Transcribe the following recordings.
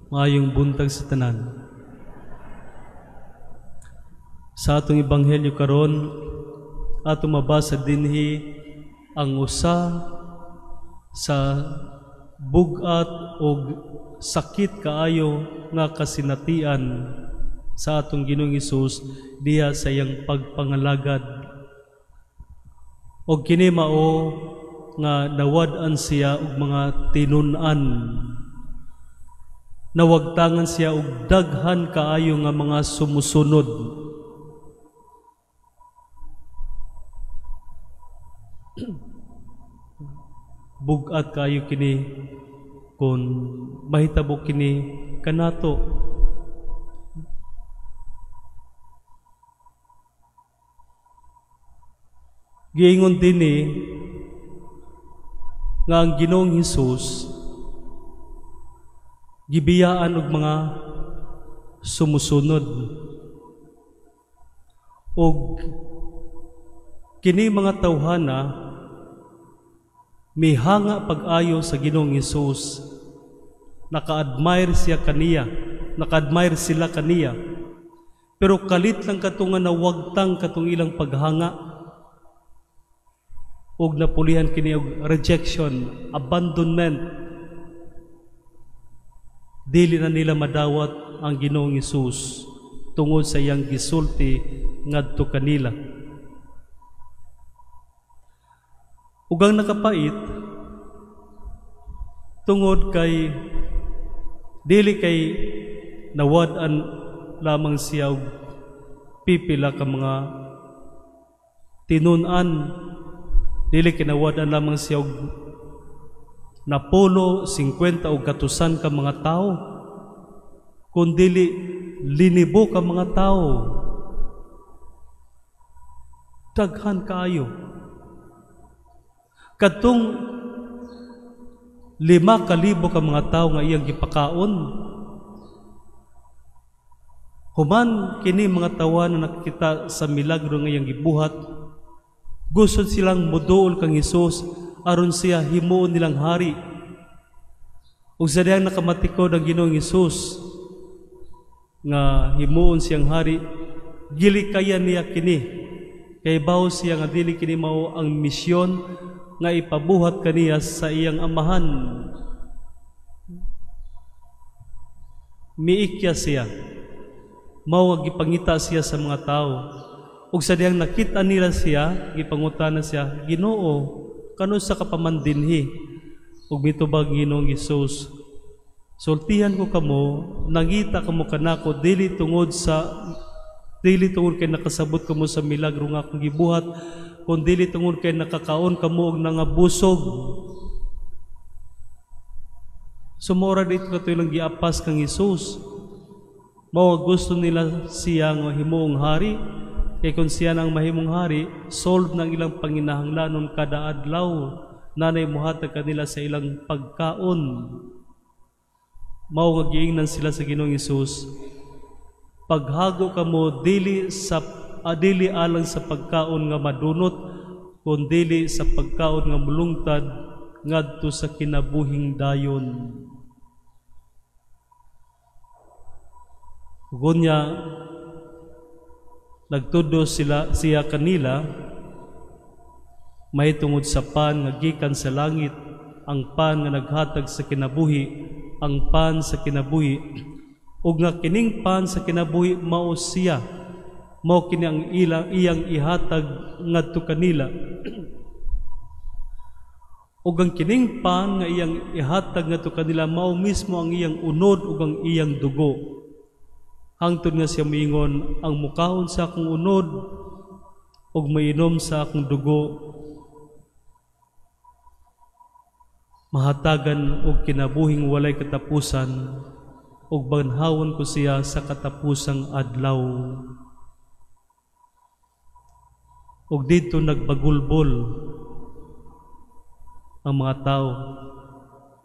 Maayong buntag sa tanan. Sa atong ebanghelyo karon, atong mabasa dinhi ang usa sa bug-at og sakit kaayo nga kasinatian sa atong Ginoong Hesus diha sa iyang pagpangalagad. Og kini mao nga nawad-an siya og mga tinun-an. Nawagtangan siya og daghan kaayo nga mga sumusunod. Bug-at kaayo kini kon mahitabo kini kanato. Giingon dinhi nga ang Ginoong Hesus gibiyaan og mga sumusunod. Og kini mga tawhana mihanga pag-ayo sa Ginoong Hesus. Naka-admire siya kaniya, naka-admire sila kaniya. Pero kalit lang kato nga nawagtang katong ilang paghanga. Og napulihan kini og rejection, abandonment. Dili na nila madawat ang Ginoong Hesus tungod sa iyang gisulti ngadto kanila. Ug ang nakapait tungod kay dili kay nawad-an lamang siya og pipila ka mga tinun-an, dili kay nawad-an lamang siya og napulo, 50 o katusan ka mga tao, kundili linibo ka mga tao. Daghan kaayo. Kadtong 5,000 ka mga tao nga iyang gipakaon, human kini mga tawo na nakita sa milagro nga iyang gibuhat, gusod silang moduol kang Hesus aron siya himuon nilang hari. Ug sa dihang nakamatikod ang Ginoong Hesus nga himuon siyang hari, gilikayan niya kini. Kay bawo siya nga dili kini mao ang misyon nga ipabuhat kaniya sa iyang amahan. Miikya siya. Mao nga gipangita siya sa mga tao. Ug sa dihang nakita nila siya, gipangutana siya, Ginoo, kanus sa kapaman dinhi? Ug mitubag Ginoong Hesus, sultihan ko kamo, nangita kamo kanako dili tungod kay nakasabot kamo sa milagro nga akong gibuhat, kun dili tungod kay nakakaon kamo og nangabusog. Sumora dito kato ilang giapas kang Hesus. Mao gusto nila siya nga himuong hari, kay kung siya nang mahimong hari, solve ng ilang panginahanglanon kada adlaw, nanay muhatag kanila sa ilang pagkaon. Mao nga giingnan sila sa Ginoong Hesus, paghago kamo dili alang sa pagkaon nga madunot, kun dili sa pagkaon nga mulungtad ngadto sa kinabuhing dayon. Gunya nagtudo sila siya kanila mahitungod sa pan nga gikan sa langit, ang pan nga naghatag sa kinabuhi, ang pan sa kinabuhi, ug nga kining pan sa kinabuhi mao siya, mao kini ang iyang ihatag ngadto kanila. Ug ang kining pan nga iyang ihatag ngadto kanila mao mismo ang iyang unod ug ang iyang dugo. Hangtod nga siya miingon, ang mukaon sa akong unod ug mainom sa akong dugo, mahatagan og kinabuhing walay katapusan, ug banhawon ko siya sa katapusang adlaw. Ug didto nagbagulbol ang mga tao.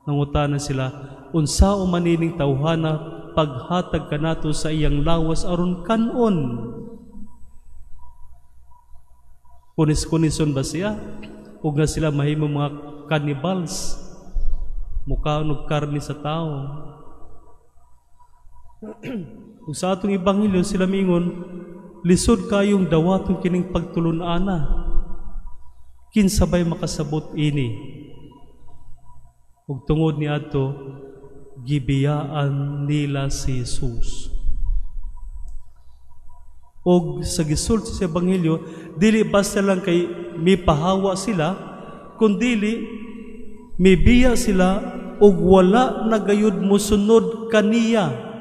Nangutana sila, unsaon man ining tawhana paghatag kanato sa iyang lawas aron kanon? Kunis-kunison ba siya? Ug nga sila mahimo mga cannibals, mukaon og karne sa tao. Ug sa atong ebanghelyo sila miingon, lisod kayong dawaton kining pagtulun-ana. Kinsa bay makasabot ini? Ug tungod niadto, gibiyaan nila si Jesus. Og sa gisulti sa ebanghelyo, dili basta lang kay mipahawa sila, kundili mibiya sila ug wala na gayud mosunod kaniya.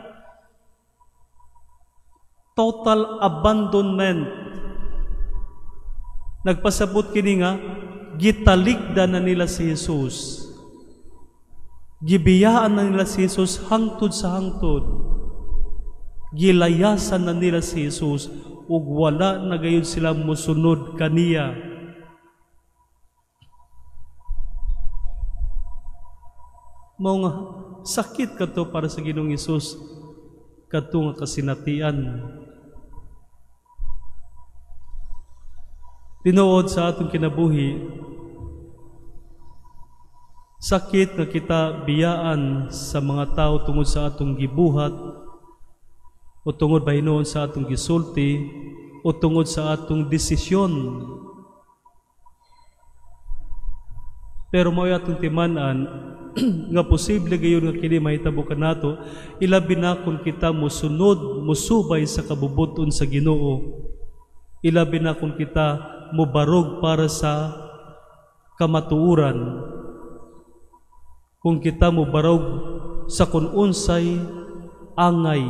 Total abandonment. Nagpasabot kini nga gitalikdan na nila si Jesus. Gibiyaan na nila si Jesus hangtod sa hangtod. Gilayasan na nila si Jesus ug wala na gayud sila mosunod kaniya. Mao nga sakit kadto para sa Ginoong Hesus kadto nga kasinatian. Tinuod sa atong kinabuhi, sakit nga kita biyaan sa mga tao tungod sa atong gibuhat o tungod ba hinuon sa atong gisulti o tungod sa atong desisyon. Pero mao'y atong timan-an nga posible gayon nga kini mahitabo kanato, ilabi na kung kita mosunod, mosubay sa kabubuton sa Ginoo. Ilabi na kung kita mobarog para sa kamatuoran. Kung kita mobarog sa kun unsay angay,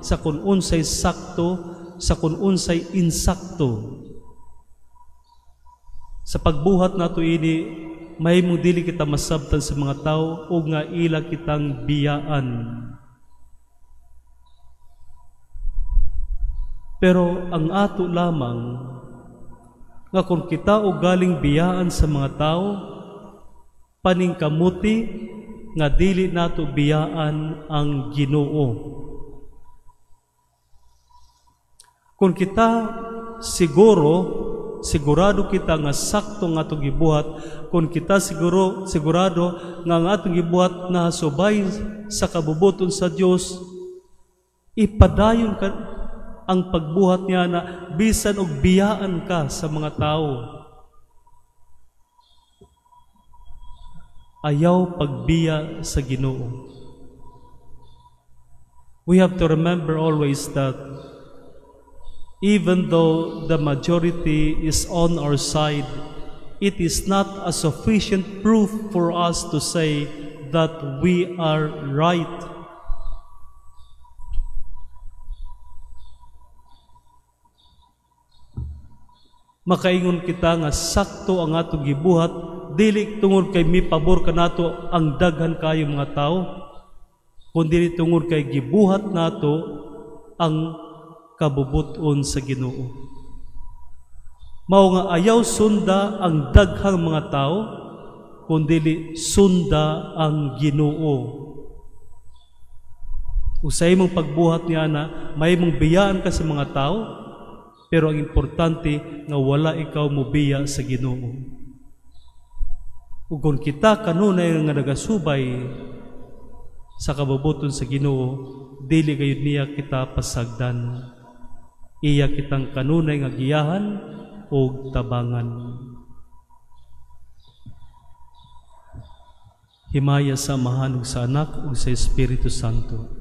sa kun unsay sakto, sa kun unsay insakto. Sa pagbuhat nato ini, mahimong dili kita masabtan sa mga tao o nga ila kitang biyaan. Pero ang ato lamang nga kung kita o galing biyaan sa mga tao, paningkamuti nga dili nato biyaan ang Ginoo. Kung kita sigurado kita nga sakto nga atong gibuhat, kung kita sigurado nga ang atong gibuhat nahasubay sa kabubuton sa Dios, ipadayon ka ang pagbuhat niya na bisan og biyaan ka sa mga tao. Ayaw pagbiya sa Ginoo. We have to remember always that even though the majority is on our side, it is not a sufficient proof for us to say that we are right. Makaingon kita nga sakto ang atong gibuhat, dili tungod kay mipabor kanato ang daghan kayo mga tao, kundi tungod kay gibuhat nato ang kabubuton sa Ginoo. Mao nga ayaw sunda ang daghang mga tao, kundi sunda ang Ginoo. Ug sa imong pagbuhat niya na mahimong biyaan ka sa mga tao, pero ang importante nga wala ikaw mobiya sa Ginoo. Ug kung kita kanunay nga nagasubay sa kabubuton sa Ginoo, dili gayud niya kita pasagdan. Iya kitang kanunay nga giyahan og tabangan. Himaya sa Amahan ug sa Anak ug sa Espiritu Santo.